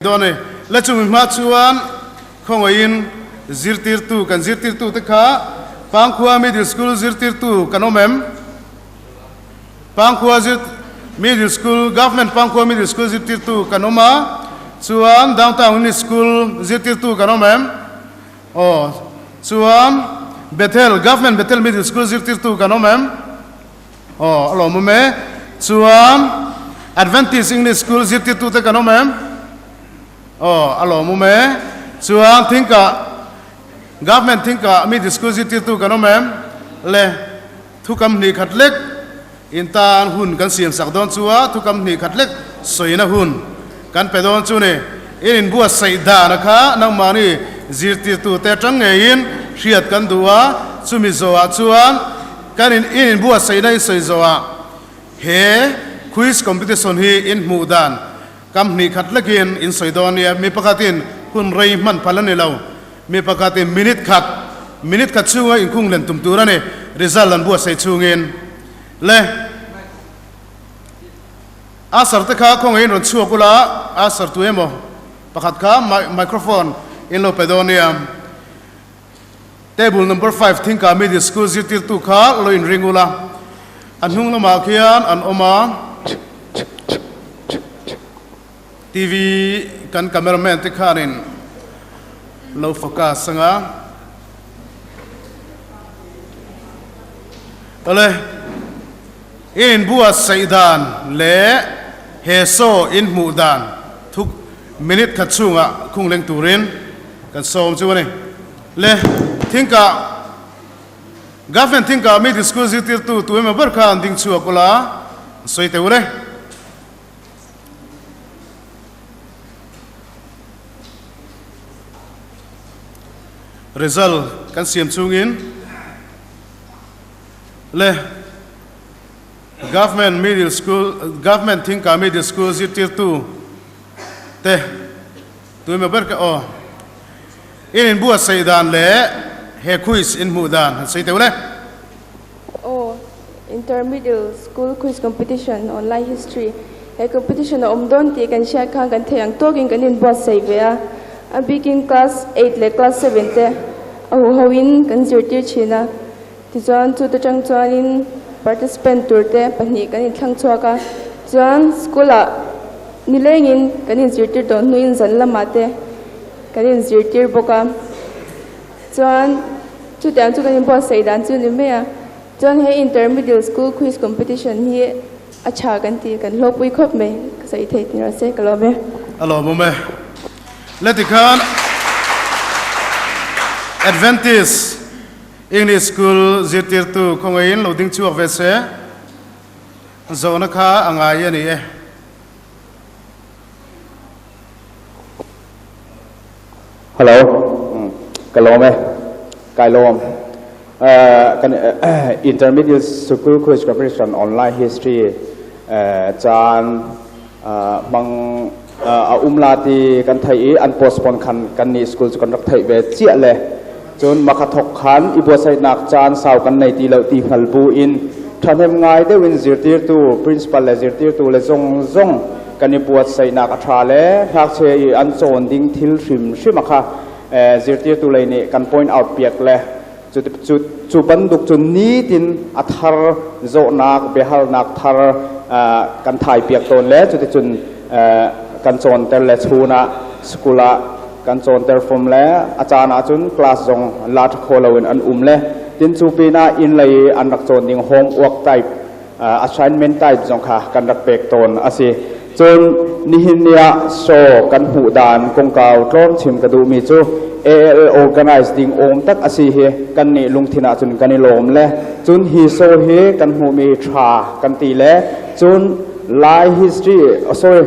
Dawn e. Le chumi hma chuan khawngaihin zirtirtu kan zirtirtu te kha Pangkhua Middle School zirtirtu kan awm em? Pangkhua zir Middle School Government Pangkhua Middle School zirtirtu kan awm a, chuan Downtown English School zirtirtu kan awm em? Aw, chuan Bethel Government Bethel Middle School zirtirtu kan awm em? Aw, a lawmawm e. Chuan Adventist English School zirtirtute kan awm em? Aw, a lawmawm e. Chuan Thingka Government Thingka Middle School zirtirtu kan awm em? Le, thukam hnih khat lek in tan hun kan siam sak dawn chu a, thukam hnih khat lek sawina hun kan pe dawn chu ni. In inbuatsaih dana kha nangmahni zirtirtute atang ngeiin hriat kan duh a, chumi zawhah chuan Kan in in inbuatsaihna in sawi zawhah he quiz competition hi in hmuh dan kam hnih khat lekin in sawi dawn nia. Mi pakhatin hun rei hman phal a ni lo. Mi pakhatin minute khat, minute khat chhunga inkhung len tum tur a ni. Result an buatsaih chhungin le Asar te kha khawngaihin rawn chhuak ula, Asar tu emaw pakhat kha microphone in lo pe dawn nia. Table number 5 Thingka Middle School zirtirtu kha lo inring ula, a hnung lamah khian an awm a, TV kan cameraman te khanin lo focus anga. Awle, in inbuatsaih dan leh he show in hmuh dan thuk minute khat chhungah khung leng turin kan sawm chu a ni. Le Thingka Government Thingka Middle School zirtirtu tu emaw ber kha an ding chhuak ula, an sawi teuh le. Result kan siam chungin le Government Middle School Government Thingka Middle School zirtirtu te Tu emaw ber ka aw. In inbuatsaih dan leh he quiz in hmuh dan han sawi teuh le. Aw, Intermiddle School Quiz Competition on Lai History. He competition a awm dawn tih kan hriat khan kan thei ang tawkin kan inbuatsaih ve a. A bikin class eight leh class seven te a huho in kan zirtir thin a. Tichuan chute tang chuanin participant tur te pahnih kan inthlang chhuak a. Chuan school ah Nilengin kan inzirtir tawh hnuin zan lamah te kan inzirtir bawk a, chuan chutiang chu kan inbuatsaih dan chu ni mai a, chuan he Inter-Middle School Quiz Competition hi a tha kan ti, kan hlawkpui khawp mai, ka sawi thei ni rawh se, ka lawm e. A lawmawm e. Le tikhan Adventist English School zirtirtu khawngaihin lo ding chhuak ve se. Zawhna kha a ngai a ni e. Hello, ka lawm e. Kai lawm. Kan Intermediate School Quiz Competition Online History caan hmang a um la ti kan theih i an postpone khan kan nih school cu kan rak theih ve chiah le cun makha thok khan i buatsaihnak caan sau kan nei ti lo ti hngal bu in ṭhahnem ngai deuh in zirtirtu principal le zirtirtu le zong zong kan i buatsaihnak a ṭha le ngakchia i an cawn ding thil hrimhrim a kha zirtirtu lei nih kan point out piak le cu cu cu bantuk cu nitin a thar zawhnak biahalnak thar kan thai piak tawn le cuticun kan cawnter le chun ah school ah kan cawnter fom le a caan ahcun class zong la ṭha kho loin an um le tin cu pinah inn lei an rak cawn ding homework type assignment type zong kha kan rak pek tawn a si. Cun nihin ni ah show kan hmuh dan kongkau tlawm chim ka duhmi cu AL organize ding awm tak a si hi kan nih lungthin ahcun kan i lawm le cun hi show hi kan hmuhmi tha kan ti le cun Lai history sorry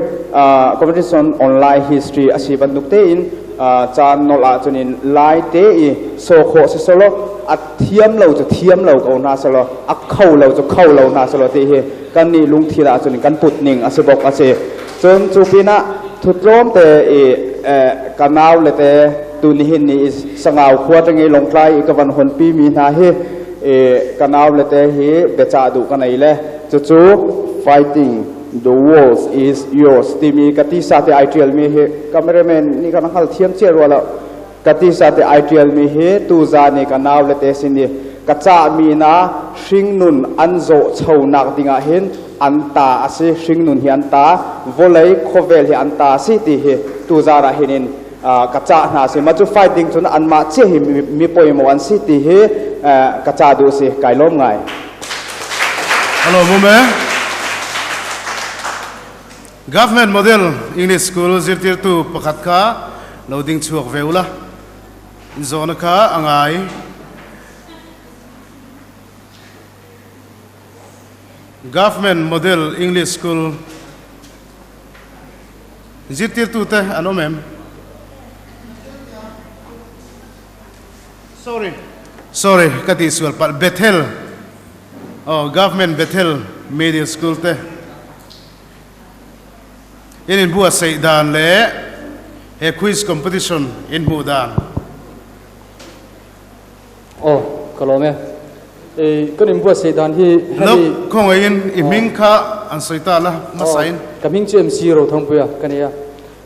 competition on Lai history a si bantuk tein caan nolh ahcun in Lai te i so khawh si solo a thiam lo cu thiam lo ko hna selaw a kho lo cu kho lo hna selaw ti hi kan nih lungthil ahcun kan put ning a si bawk a si. Cun cu pinah thutlawm te i ka nau le te tu nihin ni i sangau khua tangi longtlai i ka van hon pi mi hna hi i ka nau le te hi biacah duh ka nei le cucu fighting. The world is yours timi ka tisa te ai ṭialmi hi cameraman nih kan hngal thiam cia rua lo. Ka tisa te ai ṭialmi hi tuzan i ka nau le te sin i ka cahmi na hringnun an zawh chonak dingah hin an ta a si. Hringnun hi an ta, vawlei khuavel hi an ta a si ti hi tuzan ah hin in ka cah hna si. Mah cu fight ding cun anmah cia hi mi poimaw an si ti hi ka ca duh si. Kai lawm ngai. Hello, Mume. Government Model English School zirtirtu pakhat kha lo ding chuak ve ula. In zawna kha a ngai. Government Model English School zirtirtu te an awm em? Sorry. Sorry, ka ti sual palh. Bethel. Oh, Government Bethel Middle School te. In in bua sei dan le he quiz competition in hmu dan. Oh, ka lawm e. E, kan in buatsaih dan hi hemi khawngaihin i hming kha an sawi ta la hmasain. Ka hming chu MC Rothangpuia ka ni a.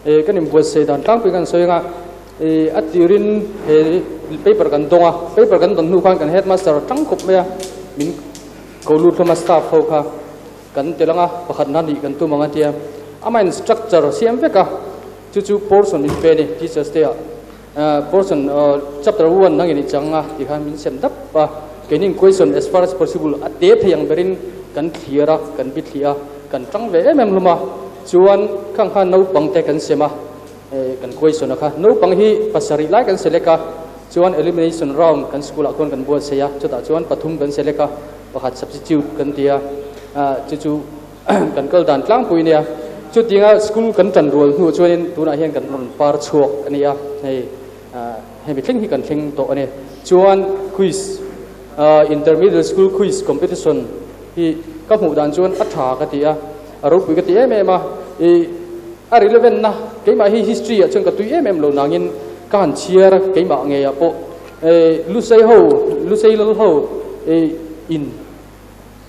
E, kan in buatsaih dan tlangpui kan sawi anga e, a tirin he paper kan dawng a. Paper kan dawn hnu khan kan headmaster tang khawp mai a. Min ko lut hlawm a staff ho kha kan tel anga pakhat na nih kan tum ang a tia. Ama in structure siam vek a. Chu chu portion in pe ni teachers te ah. Portion chapter 1 nangin i chang a ti khan min sem dap a. Keinin question as far as possible a te thei ang berin kan thlir a, kan bi thli a, kan tang ve em em hlawm a. Chuan khang khan naupang te kan sem a, kan question a kha. Naupang hi pasarih lai kan select a, chuan elimination round kan school ah khuan kan buatsaih a, chutah chuan pathum kan select a, pakhat substitute kan ti a, chu chu kan kal dan tlangpui nia. Chutinga school kan tan rual hnu chuanin tunah hian kan rawn par chhuak a ni a, hei hemi thleng hi kan thleng tawh a ni. Chuan quiz intermediate school quiz competition hi ka hmuh dan chuan a tha ka ti a, a ropui ka ti em em a, i a relevant na keimah hi history ah chuan ka tui em em lo nangin ka han chhiar a keimah ngeiah pawh Lusei ho Lusei lal ho in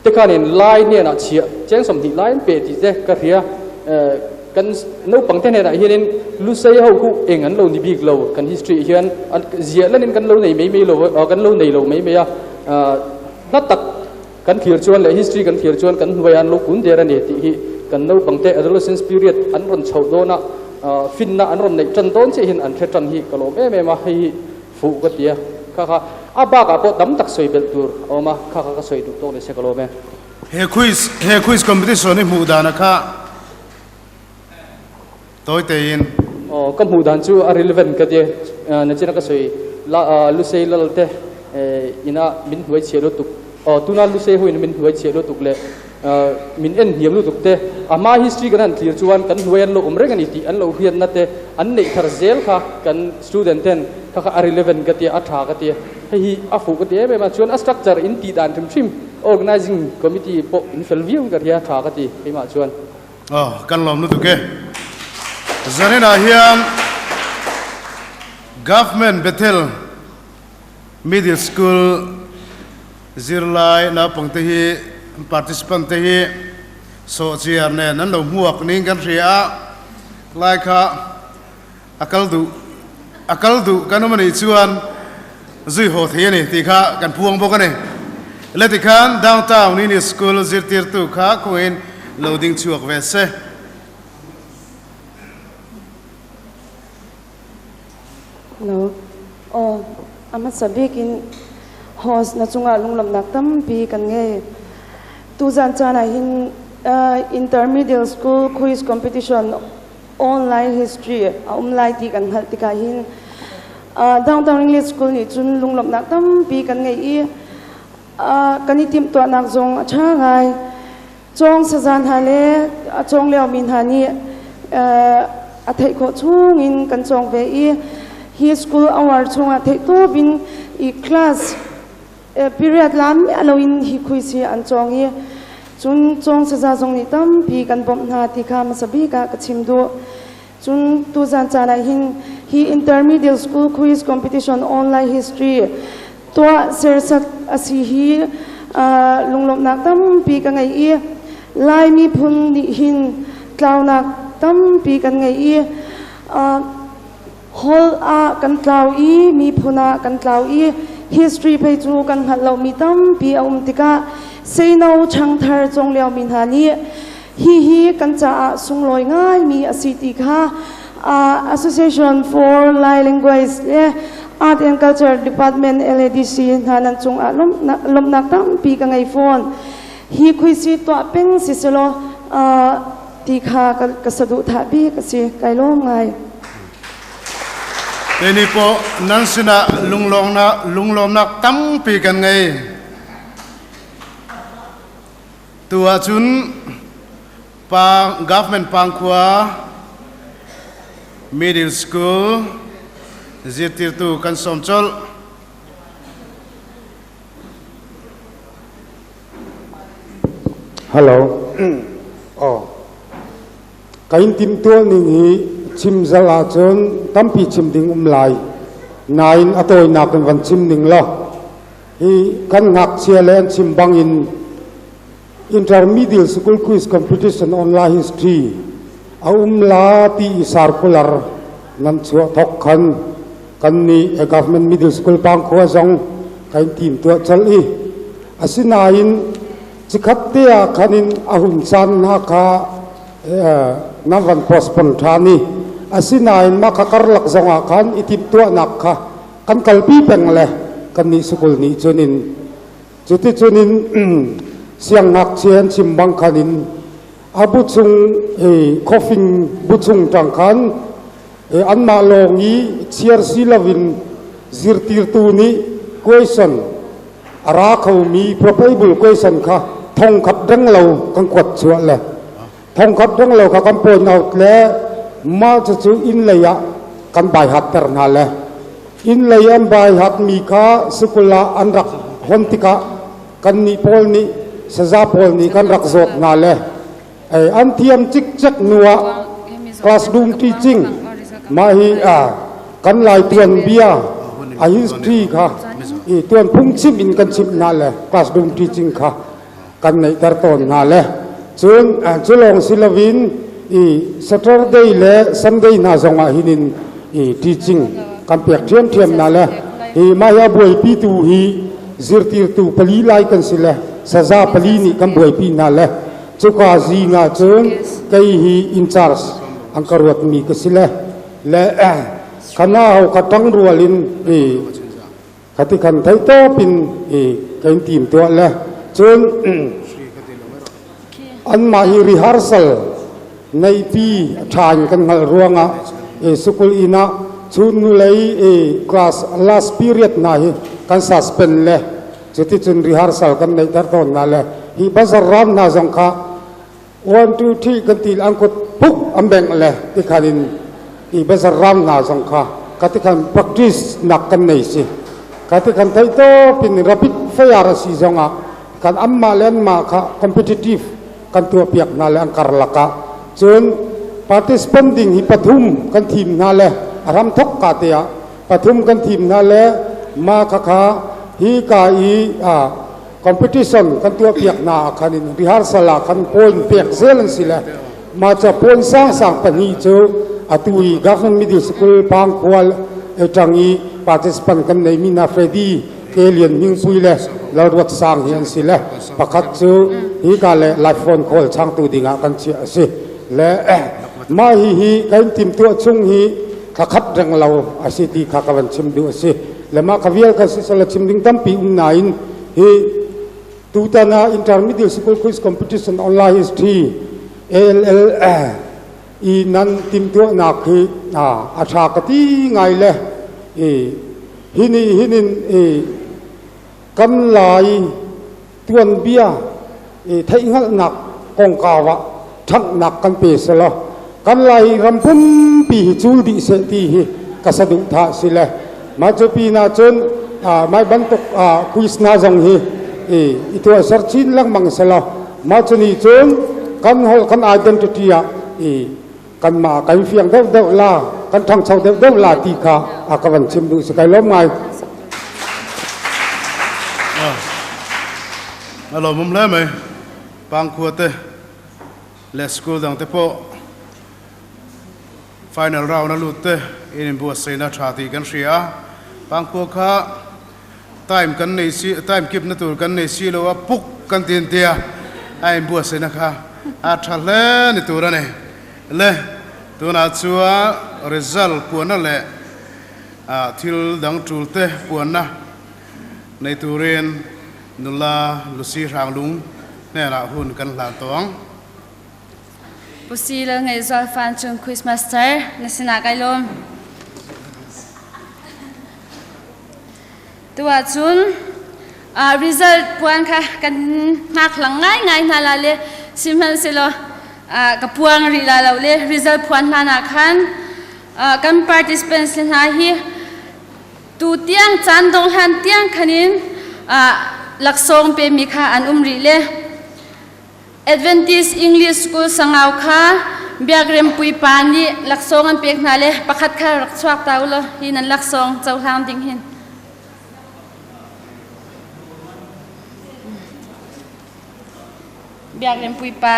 Te khanin lai hnenah chhiah cheng 20 lai an pe tih te ka hria. Kan naupang te hnenah hianin Lusei ho khu eng an lo ni bik lo, kan history hian ziah lanin kan lo nei mai mai lo, kan lo nei lo mai mai a. Hla tak kan thlir chuan leh history kan thlir chuan kan hnuaiah an lo kun der a ni tih hi kan naupang te adolescence period an rawn chhoh dawn a, finna an rawn neih tan dawn chiah hian an hre tan hi ka lawm em em a, hei hi Fuh ka ti a, kha kha a bakah pawh tam tak sawi belh tur a awm a, kha kha ka sawi duh tawk ni se ka lawm e. He quiz he quiz competition i hmuh dan a kha tawi teiin. Aw ka hmuh dan chu a relevant ka ti e, nachina ka sawi la Lusei lal te ina min hnuai chhiah lutuk aw tuna Lusei ho in min hnuai chhiah lutuk leh Min en hniam lutuk te, a hma history kan han thlir chuan kan hnuai an lo awm reng a ni tih an lo hriatna te an neih thar zel kha kan student ten kha kha a relevant ka tia, a tha ka tia, hei hi a fuh ka ti em em a, chuan a structure in tih dan hrim hrim organizing committee pawh in fel viau in ka hria, tha ka ti keimah chuan. Aw, kan lawm lutuk e. Zaninah hian Government Bethel Middle School Zirlai naupangte hi participant te hi sawhchiar nen an lo hmuak niin kan hria a, lai kha a kal duh a kal duh kan awm a nih chuan zui haw thei a ni tih kha kan puang bawk a ni. Le tikhan Downtown Unit School zirtirtu kha khuangin lo ding chhuak ve se. Hello. Aw, a hmasa bikin host na cungah lunglawmhnak tampi kan ngei. Tuzan caan ah hin intermediate school quiz competition online history a um lai ti kan hngalh tikah hin Downtown English School nih cun lunglawmhnak tampi kan ngei i kan i timhtuahnak zong a ṭha ngai. Cawng saza hna le a cawng liomi hna nih a theih khawh chungin kan cawng ve i hi school hour chungah theihtawp in i class period lam miah loin hi quiz hi an cawng i cun cawng saza zong nih tampi kan bawmh hna ti kha hmasa bik ah ka chim duh. Cun tuzan caan ah hin hi intermediate school quiz competition online history tuah sersiat a si hi lunglawmhnak tampi ka ngei i. Lai miphun nih hin tlaunak tampi kan ngei i holh ah kan tlau i miphun ah kan tlau i history phei cu kan hngalh lomi tampi a um tikah seino ṭhangthar cawng liomi hna nih hihi kan caah sunglawi ngaimi a si ti kha Association for Lai Language le Art and Culture Department LADC hna nan cungah lawmhnak tampi ka ngei fawn. Hi khuisi tuah peng si selaw ti kha ka saduhthah bik a si. Kai lawm ngai. Teni po nan sinah lunglawmnak tampi kan ngei. Tu ahcun pa government Pangkhua Middle School zirtirtu kan sawm colh. Hello. Oh. Kain tim tual ning hi chim zal ahcun tampi chim ding um lai. Nain a tawinak in van chim ning law. Hi kan ngakchia le an chim bang in Intermediate School Quiz Competition Online History a um la ti i circular nan chuah thok khan kan nih government middle school Pangkhua zong kan tim tuah colh i asinain cikhat te ah khan in a hun caan hna kha nan van postpone ṭhan i asinain mah kha karlak zong ah khan i timhtuahnak kha kan kalpi peng le kan nih sukul nih cun in Cuticun in siangngakchia an chim bang khan in a bu chung coffin bu chung ṭang khan anmah lawng i chiar si loin zirtirtu nih question a ra khomi probable question kha thongkhat deng lo kan kuat chuah le thongkhat deng lo kha kan point out le mah cucu inn lei ah kan bai hatter hna le Inn lei an bai hatmi kha sikul ah an rak hon tikah kannih pawl nih saza pawl nih kan rak zawt hna le an thiam cikcek hnu ah classroom teaching mah hi kan lai tuanbia a history kha i tuan phungchim in kan chimh hna le classroom teaching kha kan neihter tawn hna le cun cu lawng si loin i Saturday le Sunday hna zong ah hin in i teaching kan pek ṭhiamṭhiam hna le hi mah hi a buaipi tu hi zirtirtu pali lai kan si le saza pali nih kan buaipi hna le cuka zing ah cun kei hi in charge an ka ruatmi ka si le le kana ho ka ṭang rual in i Khati khan thei tawp in i kan tim tuah le cun anmah hi rehearsal neipi ṭha in kan hngalh ruangah i sukul inn ah chun nulei i class last period hna hi kan suspend le cuticun rehearsal kan neihter tawn hna le hi bazar ram hna zong kha one two three kan ti an kut puk an bengh le tikhan in i bazar ram hna zong kha ka tikhan practice nak kan nei si ka tikhan thei tawp in rapid fire a si zong ah kan anmah le anmah kha competitive kan tuah piak hna le an karlak ah cun participant ding hi pathum kan thim hna le a ram thok ka te ah pathum kan thim hna le ma kha kha hi ka i a competition kan tuah piak hna ah khan in rehearsal ah khan point pek zel an si le ma cha point sang sang pahnih cu atu i government middle school pangkhual tang i participant kan nei mi na Freddy ke Lian Hming Pui le Lalruat Sang hi an si le pakhat cu hi ka le live phone call changtu ding ah kan chiah a si le mah hi hi kan tim tuah chung hi thakhat reng lo a si ti kha ka van chim duh a si le mah kha vial kha sisala chim ding tampi um nain hi tutan ah intermediate school quiz competition online history ALL i nan timtuahnak hi a tha ka ti ngai le i hini hinin i kan lai tuanbia i theihhngalhnak kongkau ah ṭhanghnak kan pe selaw kan lai ram pumpi hi cul dih seh ti hi ka saduhthah si le mah cu pinah cun mai bantuk quiz hna zong hi i tuahser chin lengmang selaw mah cu nih cun kan holh kan identity ah i kanmah kan fiang deuhdeuh la kan ṭhangcho deuhdeuh la ti kha a ka van chim duh si kai lawm ngai. A lawmawm hle mai. Pangkhua te. Le school dang te pawh final round a lut te in inbuatsaihna tha tih kan hria a. Pangkhua kha time kan nei si time kip na tur kan nei si lo a puk kan ti an tia a inbuatsaihna kha a tha hle ni tur a ni. Le tunah chuan result puanna leh thil dang tul te puanna nei turin Nula Lucy Hranglung hnenah hun kan hlan tawh ang. Pu Si Lal Ngaihzual Fan Cung Christmas thar na sinah kai lawm. Tu ahcun result puan kha kan hngak hlang ngaingai hna la le sihmanhsehlaw ka puang rih la lo le result phuan hlan ah khan kan participants hna hi Tu tiang caan dong hlan tiang khan in laksawng pemi kha an um rih le Adventist English School Sangau kha Biakrem puipa nih laksawng an pek hna le pakhat kha rak chuak ta u law hi nan laksawng cohlang ding hin. Biakrem puipa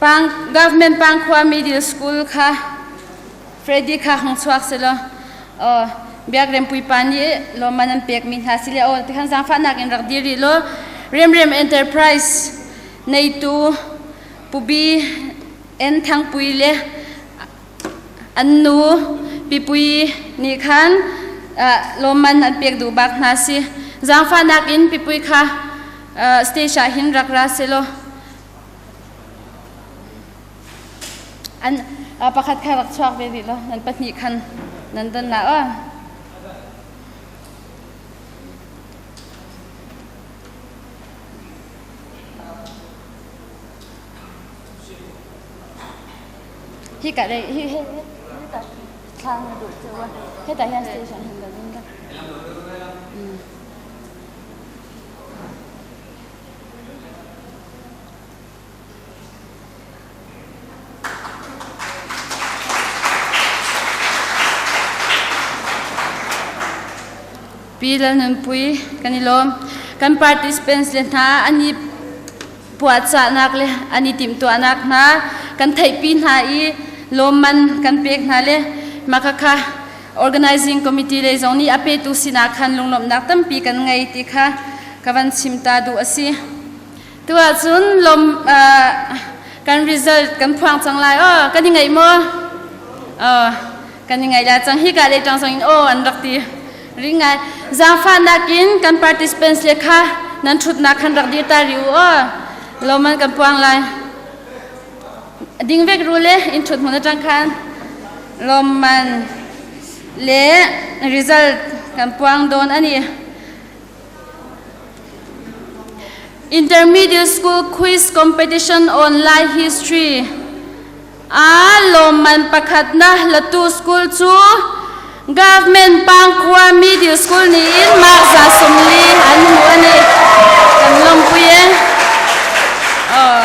Pang, government Pangkhua Middle School kha Freddy kha hung chuak selaw aw Biakrem puipa nih lawmman an pekmi hna si le aw tikhan zaangfahnak in rak dir rih law Remrem Enterprise neitu Pubi N Thangpui le an nu Pipui nih khan lawmman an pek duh bak hna si zaangfahnak in Pipui kha stage ah hin rak ra selaw An pakhat kha rak chuak ve rih law nan pahnih khan nan don la aw. Hi ka dei hi hi hi ta thlang na duh chu wa he ta hian station hin da ding ka. Pi Lalnunpui kan i lawm. Kan participants le hna an i puahcahnak le an i timhtuahnak hna kan theihpi hna i lawmman kan pek hna le mah khakha organizing committee lei zong nih a petu sinah khan lunglawmhnak tampi kan ngei ti kha ka van chim ta duh a si. Tu ahcun lawm kan result kan phuang cang lai aw kan i ngaih maw? Aw kan i ngaih la cang hi ka le ṭang zong in aw an rak ti ring ngai. Zaangfahnak in kan participants le kha nan ṭhutnak khan rak dir ta rih u aw lawman kan puang lai. Ding vek ru le in ṭhut hmun aṭang khan lawmman le result kan puang dawn ani. Intermediate School Quiz Competition on Lai History ah lawmman pakhatnak latu school cu Government Pangkhua Middle School nih in mark 140 an hmuh ani. Kan lawmpui e. Oh.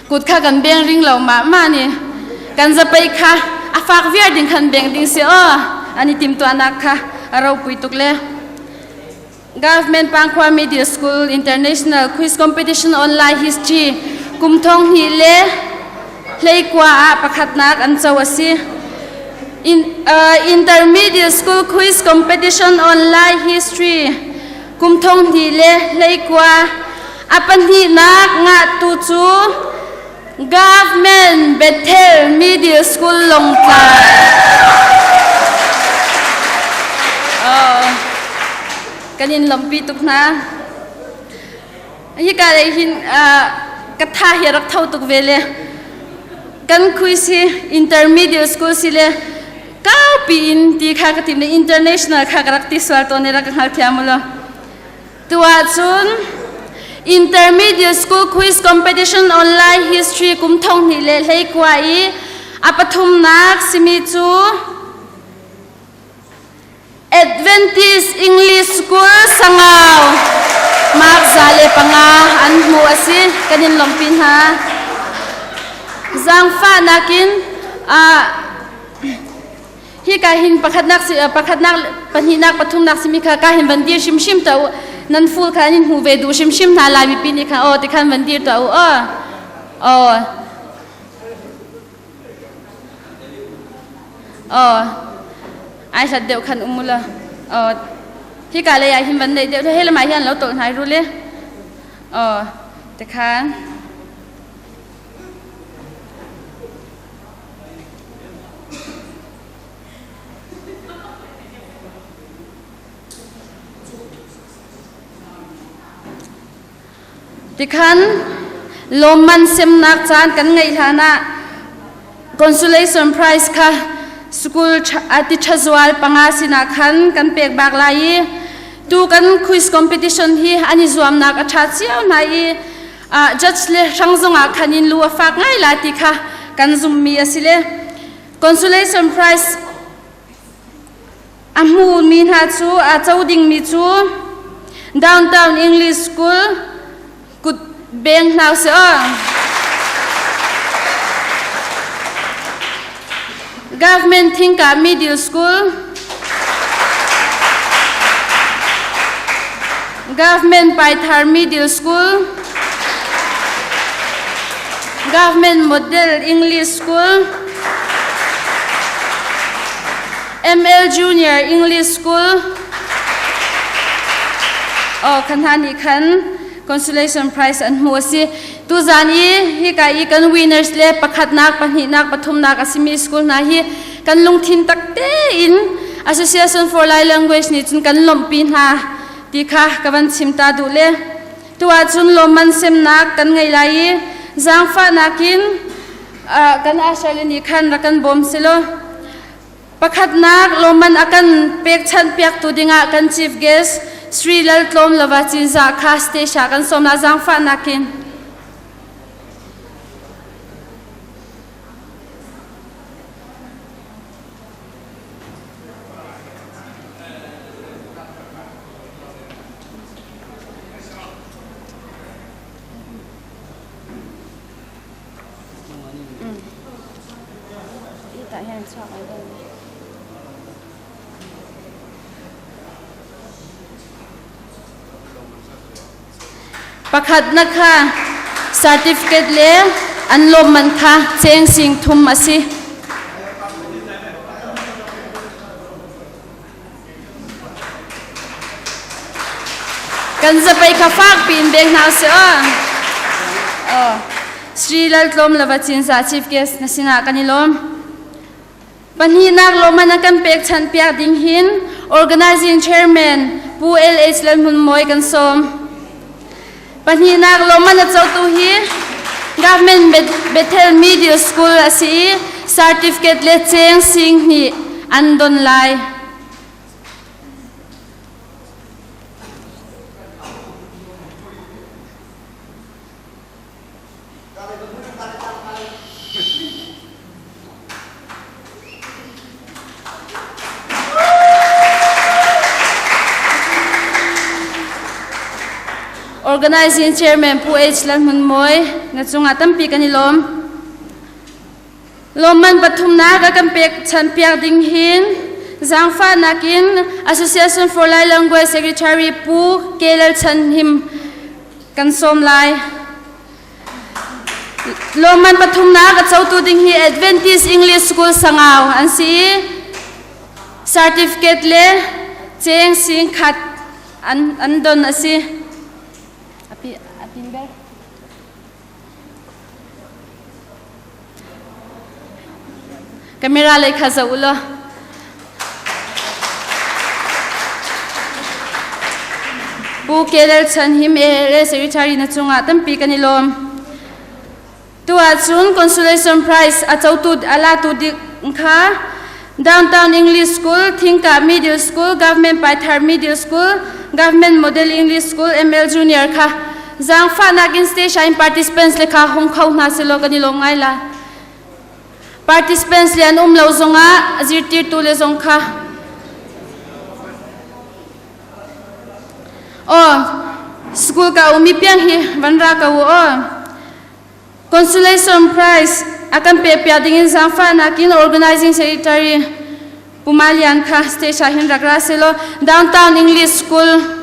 Kut kha kan beng ring lo ma ma ni. Kan zapei kha a fak viar ding khan beng ding si o. Ani tim tuahnak kha a ropui tuk le. Government Pangkhua Middle School International Quiz Competition Online History kum thong hnih le hleikua ah pakhatnak an co a si. In, Intermediate School Quiz Competition Online History kum thong hnih le hleikua a pahnihnak ngahtu cu Government Bethel Middle School Lawngtlai. Oh, kan in lawmhpi tuk hna. Hika lei hin ka tha hi rak tho tuk ve le kan quiz hi intermediate school si le kaupi in ti kha ka tim le international kha ka rak ti sual tawn i rak ka hngal thiam u law. Tu ahcun Intermediate School Quiz Competition Online History kum thong hnih le hleikua i a pathumnak simi cu Adventist English School Sangau mark 105 an hmuh a si. Kan in lawmhpi hna. Zaangfahnak in hi ka hin pakhatnak pahnihnak pathumnak simi kha ka hin van dir hrimhrim ta u. Nan full kha an in hmu ve duh hrimhrim hna lai mipi nih khan aw ti khan van dir tuah u aw. Aw. Aw. Ai hlat deuh khan um ula. Aw. Hika lei ah hin van nei deuh he lamah hian lo tolh hnai ru le. Aw. Te khan. Tikhan lawmman semnak caan kan ngeih hlan ah consolation prize kha school ati thazual panga sinah khan kan pek bak lai i tu kan quiz competition hi an i zuamnak a tha cio hna i judge le hrang zongah khan in lu a fak ngai la ti kha kan zummi a si le consolation prize A hmumi hna cu a co dingmi cu Downtown English School kut beng hna usih aw. Government Thingka Middle School, Government Paithar Middle School, Government Model English School, ML Junior English School. Oh, kan hna nih khan consolation prize an hmu a si. Tuzan i hika i kan winners le pakhatnak, pahnihnak, pathumnak a simi school hna hi kan lungthin tak tein Association for Lai Language nih cun kan lawmhpi hna ti kha ka van chim ta duh le tu ahcun lawmman semnak kan ngei lai i zaangfahnak in kan Australia nih khan rak kan bawm selaw Pakhatnak lawmman a kan pekchanh piaktu dingah kan chief guest Sri Lal Tlawm Lova Cinzah kha stage ah kan sawm la zaangfahnak in. Pakhat na kha certificate le an lawmman kha cheng sing thum a si. Kan zapei kha fak piin bek hna usih aw. Sri Lal Tlawm Lava Cinzah Chief Guest na sinah kan i lawm. Pahnihnak lawmman a kan pekchanh piak ding hin Organizing Chairman Pu LH Lalhmun Mawi kan sawm. Pahnihnak lawmman a cotu hi Government Bethel Middle School a si i certificate le cheng sing hnih an don lai. Organizing Chairman Pu H. Lal Hmun Mawi na cungah tampi kan i lawm. Lawmman pathumnak a kan pek chan piak ding hin zaangfahnak in Association for Lai Language Secretary Pu K. Lal Chan Him kan sawm lai. Lawmman pathumnak a cotu ding hi Adventist English School Sangau an si i certificate le cheng sing khat an, an don a si. Api, apin ber. Camera lei kha zoh u law. Pu Kelel Chan Him ALA Secretary na cungah tampi kan i lawm. Tu ahcun consolation prize a cotu a latu dik kha Downtown English School, Thingka Middle School, Government Paithar Middle School, Government Model English School, ML Junior kha zaangfahnak in station in participants le kha hung kho hna selaw kan i lawm ngai la. Participants le an um lo zongah zirtirtu le zong kha Oh, school ka umi piang hi van ra ka u oh. Consolation Prize a kan pekpiak dingin zaangfahnak in Organizing Secretary Pu Malian kha stage ah hin rak ra selaw Downtown English School.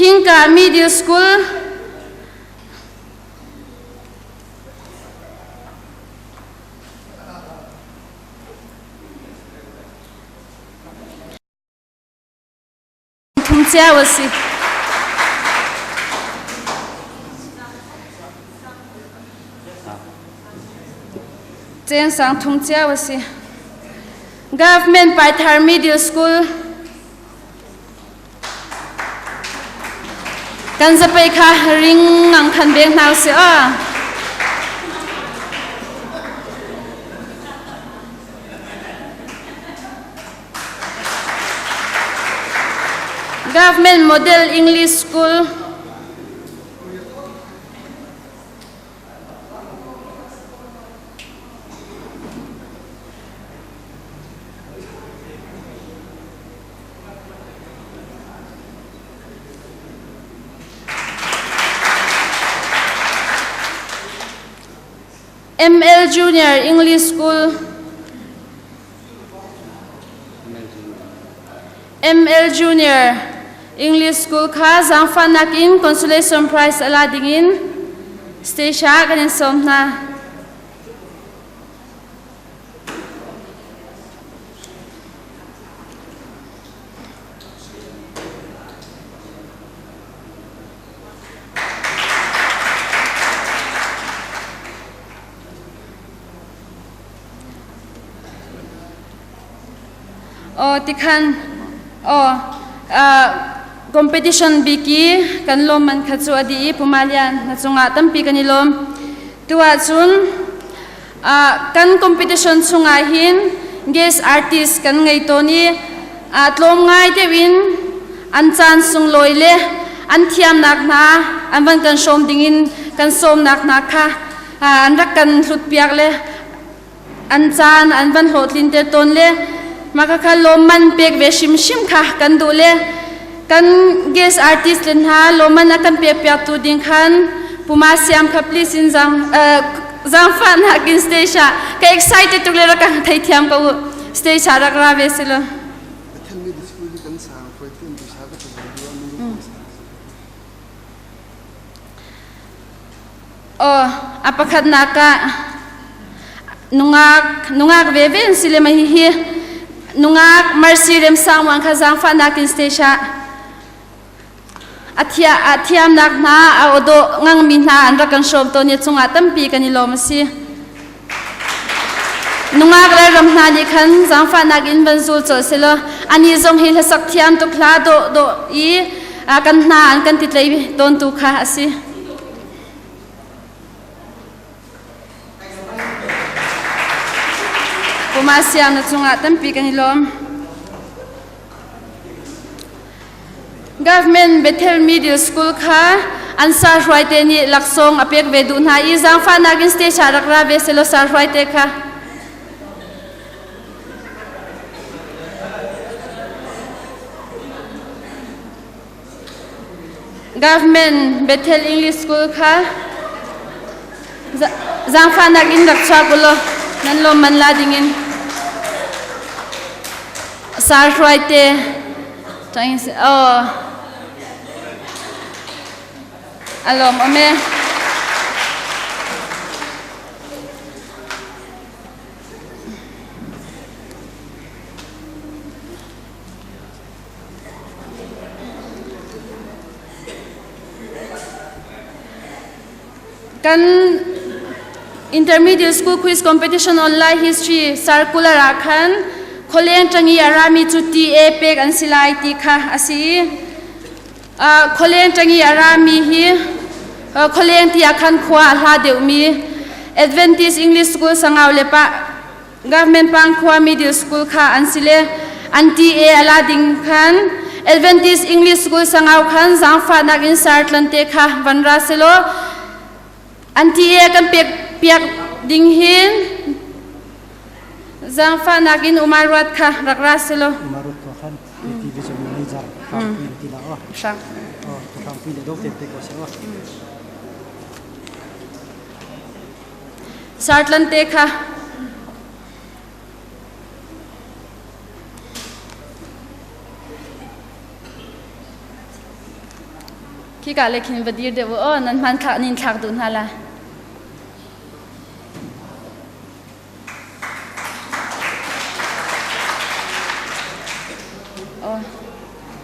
Thingka Middle School Thum cio a si. Cheng sang thum cio a si. Government Paithar Middle School Kan zapei kha ring ngang khan beng hna usih aw. Government Model English School ML Junior English School ML Junior English School kha zaangfahnak in consolation prize a la dingin stage ah kan in sawm hna. Aw tikhan aw competition biki kan lawm man kha cu a dih i Pumalian na cungah tampi kan i lawm. Tu ahcun Kan competition chungah hin guest artist kan ngei tawn i tlawm ngai deuh in an caan sunglawi le an thiamnak hna an van kan hrawm dingin kan sawmnak hna kha an rak kan hlutpiak le an caan an van hlawhtlin ter tawn le mah kha lawmman pek ve hrimhrim kha kan duh le kan guest artist le hna lawmman a kan pek piak tu ding khan Puma Siam kha please in zang zaangfahnak in stage ah ka excited tuk le rak ka theithiam ko u stage ah rak ra ve si lo. Oh, a pakhatnak ah nungak nungak veve an si le ma hi hi nungak Mercy Rem Sang Wang kha zaangfahnak in stage ah A thiamnak hna a aw dawh ngangmi hna an rak kan hrawm tawn i chungah tampi kan i lawm a si. Nungak le ram hna nih khan zaangfahnak in van zul colh selaw anih zong hi hlasak thiam tuk hla dawh dawh i kan hna an kan titlei tawntu kha a si. Puma siang na cungah tampi kan i lawm. Government Bethel Middle School kha an sa hruaite nih laksawng a pek ve duh hna i zaangfahnak in stage ah rak ra ve selaw sa hruaite kha. Government Bethel English School kha zaangfahnak in rak chuak u law nan lawm man la dingin sar hruaite oh alom ome Kan intermediate school quiz competition online history circular ah khan khualeng ṭangi a rami cu TA pek an si lai ti kha a si. Khualeng ṭangi a rami hi khualeng ti ah khan khua a hla deuhmi Adventist English School Sangau le pa Government Pangkhua Middle School kha an si le an TA a la ding khan Adventist English School Sangau khan zaangfahnak in sartlan te kha van ra selaw an TA kan pek piak ding hin zaangfahnak in umar ruat kha rak ra selaw Umar ruat ko khan division manager hrangpui ti la o hrang oh hrangpui le dok te pe ko se o Sartlan te kha Hika le khin va dir deuh u aw, nan hmanthlak nin thlak duh hna la. Oh,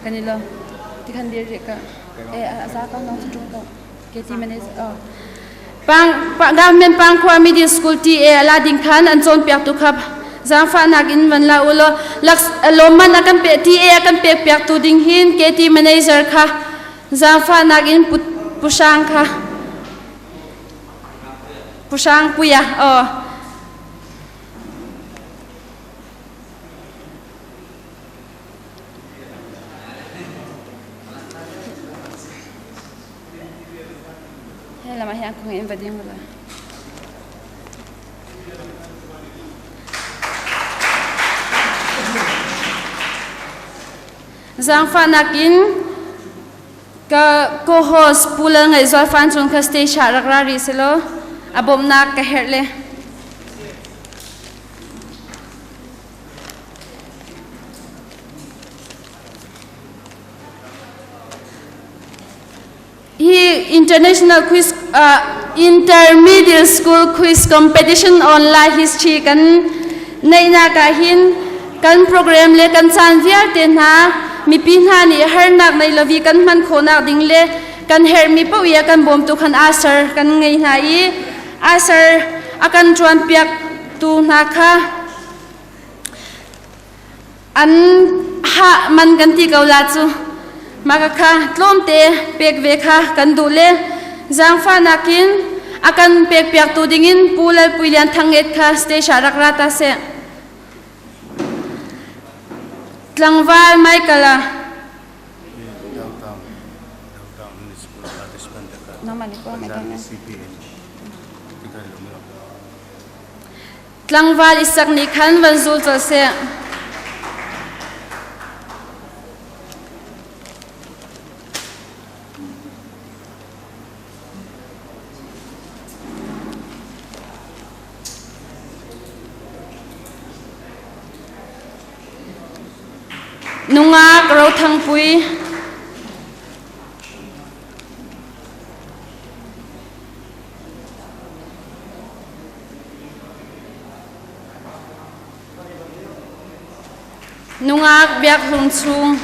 kan i lo. Tikhan dir rih ka. Eh, a za ko nong chu ko. Ke ti mane oh. Pang pa government Pangkhua Middle School TA ala ding khan an cawn piak tu khap zaangfahnak in van la u law laks lawmman a kan pe TA a kan pek piak tu ding hin KT manager kha zaangfahnak in pusang kha pusang puya oh He lamah hi an kung in va ding la. Zaangfahnak in ka co-host Pu Lal Ngaih Zual Fan Cung kha stage ah rak ra rih selaw a bawmhnak ka herh le. Hi international quiz intermediate school quiz competition online history kan neihnak ah hin kan program le kan caan vialte hna mipi hna nih harnak nei lovi kan hman khawhnak ding le kan herhmi paoh i a kan bawmtu khan asar kan ngei hna i asar a kan ṭuan piak tu hna kha An hah man kan ti ko la cu. Mah ka kha tlawmte pek ve kha kan duh le zaangfahnak in a kan pekpiaktu dingin Pu Lalpui Lian Thang Nget kha stage ah rak ra ta seh. Tlangval Michael ah Tlangval Isak nih khan van zul colh seh. Nungak Rothangpui. Nungak Biak Hlung Chung.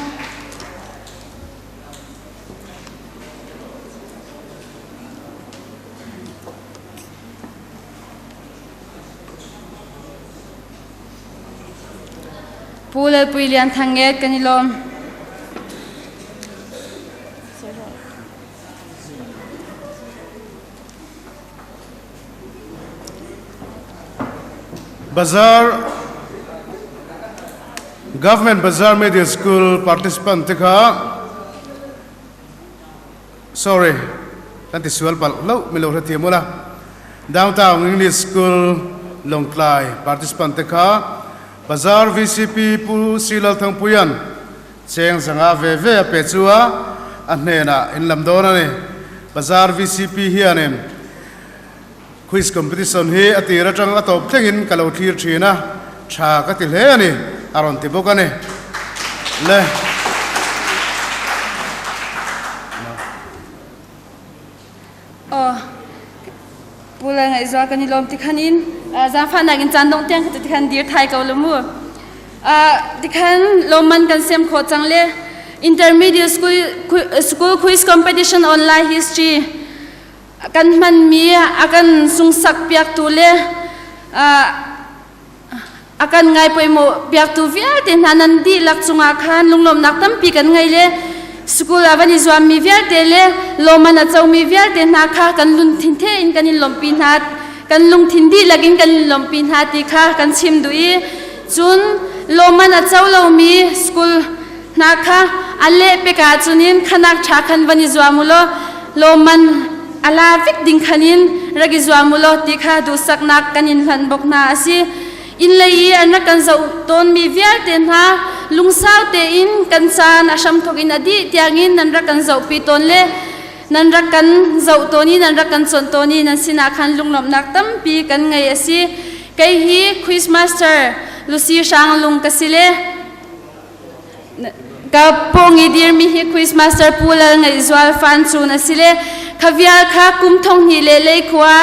Pu Lalpui Lian Thang Nget kan i lawm. Bazar Government Bazar Middle School participant te kha sorry kan ti sual palh lo milo hre thiam ula Downtown English School Lawngtlai participant te kha Bazar VCP Pu Silal Thangpuian Cheng zanga ve ve a pe chu a, a hnenah in lam dawn a ni. Bazar VCP hianin Quiz Competition hi a tir atang a tawp thlengin ka lo thlir thin a, tha ka ti hle a ni, a rawn ti bawk a ni. Le. Aw, Pu le ngaihzual kan i lawm tikhan in zaangfahnak in caan dongh tiang kha tikhan dir thai ko lu mu. Tikhan lawmman kan sem khawh cang le intermediate school, school quiz competition online history kan hmanmi a kan sungsak piaktu le a kan ngai poimawh piaktu vialte hna nan dihlak cungah khan lunglawmhnak tampi kan ngei le school ah van i zuammi vialte le lawman a comi vialte hna kha kan lungthin the in kan in lawmhpi hna kan lungthin dihlak in kan in lawmhpi hna ti kha kan chim duh i cun lawman a co lomi school hna kha a leh pek ah cunin khanak ṭha khan van i zuam u law lawman a la vik ding khan in rak i zuam u law ti kha duhsaknak kan in hlanh bawk hna a si. Inn lei i an rak kan zoh tawnmi vialte hna lungsau tein kan caan a hramthawk in a dih tiangin nan rak kan zohpi tawn le nan rak kan zoh tawn i nan rak kan chawnh tawn i nan sinah khan lunglawmhnak tampi kan ngei a si. Kei hi Quizmaster Lucy Hrang Lung ka si le. Ka pawng i dirmi hi quiz master Pu Lal Ngaih Zual Fan Cun a si le khavial kha kum thong hnih le lei khua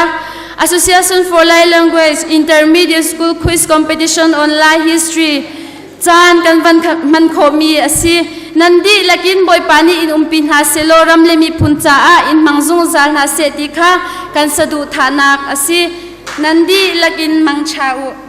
Association for Lai Language Intermediate School Quiz Competition on Lai History caan kan van hman khawhmi a si. Nan dihlak in Bawipa nih in umpi hna selaw ram le miphun caah in hmang zungzal hna seh ti kha kan saduhthahnak a si. Nan dihlak in mangṭha u.